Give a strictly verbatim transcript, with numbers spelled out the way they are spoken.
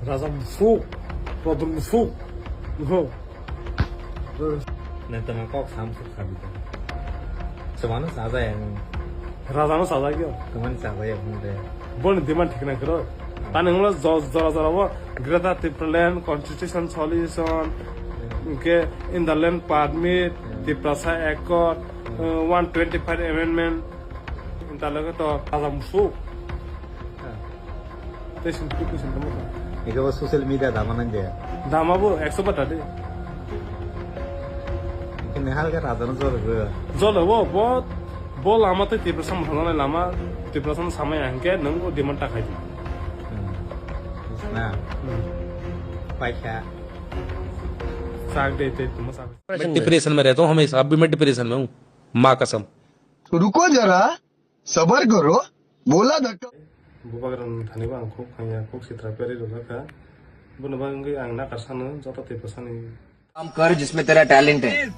Raja musuk, Pradhan musuk. No. Nang tama kok sam suk sabi ta. Semano saja yang Raja no saja kyo. Teman saja yang muda. Bon demand thik na kro. Tani ngula jora jora bo Greater Tipraland Constitution Solution. Ke Inderland Permit, Tiprasa Accord, eh, one twenty-five Amendment. Inta lage to Raja musuk. Tei sini tu kusin tamo. Iko social media dama nang je. Dama bo ekso bata de. Kini halga raja no jor go. Jolo bo bo bo lama tei Tiprasa mothangnai lama Tiprasa no samai hingke nang o demand ta khai di. Na. Paikha. Sak de te tumo sak. मैं डिप्रेशन में रहता हूँ, हमेशा। अब भी मैं डिप्रेशन में हूँ, माँ कसम। तो रुको जरा, सबर करो, बोला धक्का। Bubagra ni thani bo ang khuk khanya khuk sitra peri rwjak kha. Bono bagwi ang nakar sano joto tei bwsani. काम कर जिसमें तेरा टैलेंट है।